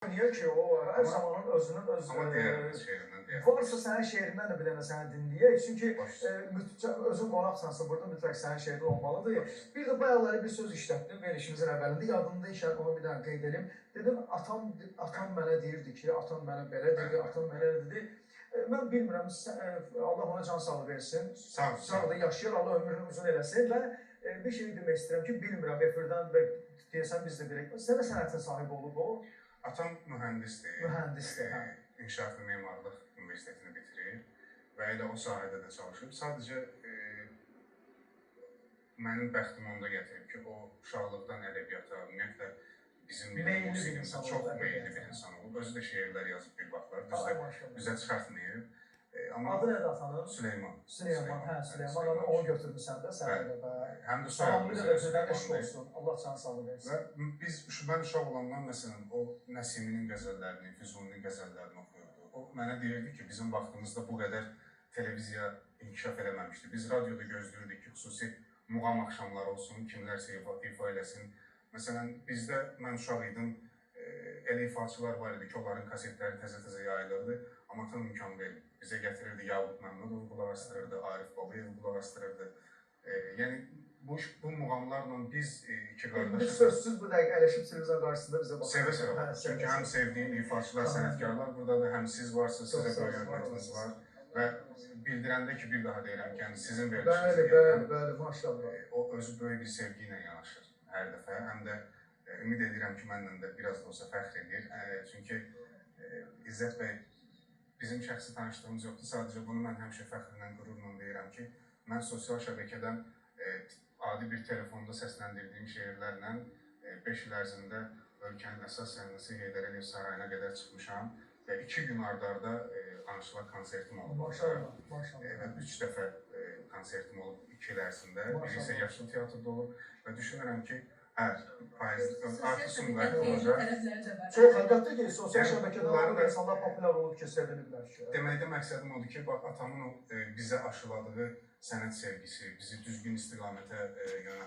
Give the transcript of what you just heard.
Niyə ki, o hər zamanın özünün öz Amma deyərəm, şeirindən deyərəm. Varsa sənin şeirindən də bir dənə səni dinləyək. Çünki özün qonaqsansa burada mütləq sənin şeirin olmalıdır. Bir də bayaqları bir söz işlətdim verilişimizin əvvəlində. Yadımda işə onu bir dənə qeyd edim. Dedim, atam mənə deyirdi ki, atam mənə belə dedi, atam mənə elə dedi. Mən bilmirəm, Allah ona can sağlığı versin. Sağ ol. Sağdır, yaşayır, Allah ömrünü uzun eləsin və bir şey demək istəyirəm ki, bilmirəm, efirdən və deyəsən biz də bilək. Sənə sənətin sahibi olub o? Atam mühəndisdir. Mühəndisdir, hə. İnşaat və Memarlıq Universitetini bitirib və elə o sahədə də çalışıb. Sadəcə mənim bəxtim onda gətirib ki, o uşaqlıqdan ədəbiyyata, ümumiyyətlə bizim milli musiqimizə çox meyilli bir insan olub. Özü də şeirlər yazıb bir vaxtlar, düz də üzə çıxartmayıb. Amma adı nədir atanın? Süleyman. Süleyman, hə, Süleyman. Onu götürmüsən də sən elə və. Həm də soyadımız da gözəl eşq olsun. Allah can sağlığı versin. Və biz, mən uşaq olandan məsələn, o Nəsiminin qəzəllərini, Füzulinin qəzəllərini oxuyurdu. O mənə deyirdi ki, bizim vaxtımızda bu qədər televiziya inkişaf eləməmişdi. Biz radioda gözləyirdik ki, xüsusi muğam axşamları olsun, kimlərsə ifa eləsin. Məsələn, bizdə, mən uşaq idim, elə ifaçılar var idi ki, onların kasetləri təzə-təzə yayılırdı, amma tam imkan vermir. Bizə gətirirdi Yaqub Məmmədov qulaq astırırdı, Arif Babayev qulaq astırırdı. Yəni, bu muğamlarla biz iki qardaşıq... İndi sözsüz bu dəqiqə əyləşib televizyon qarşısında bizə baxır. Sevə-sevə baxır. Çünki həm sevdiyim ifaçılar, sənətkarlar buradadır, həm siz varsınız, sizə böyük hörmətiniz var. Və bildirəndə ki, bir daha deyirəm ki, yəni sizin verilişinizə Bəli, bəli, bəli, maşallah. O özü böyük bir sevgi ilə yanaşır hər dəfə. Həm də ümid edirəm ki, mənlə də biraz da olsa fəxr edir. Çünki İzzət bəy, bizim şəxsi tanışdığımız yoxdur. Sadəcə bunu mən həmişə fəxrlə, qürurla deyirəm ki, mən sosial şəbəkədən adi bir telefonda səsləndirdiyim şeirlərlə 5 il ərzində ölkənin əsas səhnəsi Heydər Əliyev Sarayına qədər çıxmışam və 2 gün ard-arda anşlag konsertim olub. Maşallah, maşallah. Və 3 dəfə konsertim olub 2 il ərzində. Biri isə Yaşıl Teatrda olub və düşünürəm ki, artıq Sumqayıt olacaq. Çox əlbəttə ki, sosial şəbəkədə insanlar populyar olub ki, seviliblər ki. Deməkdə məqsədim odur ki, bax, atamın o bizə aşıladığı sənət sevgisi, bizi düzgün istiqamətə yönəltdi.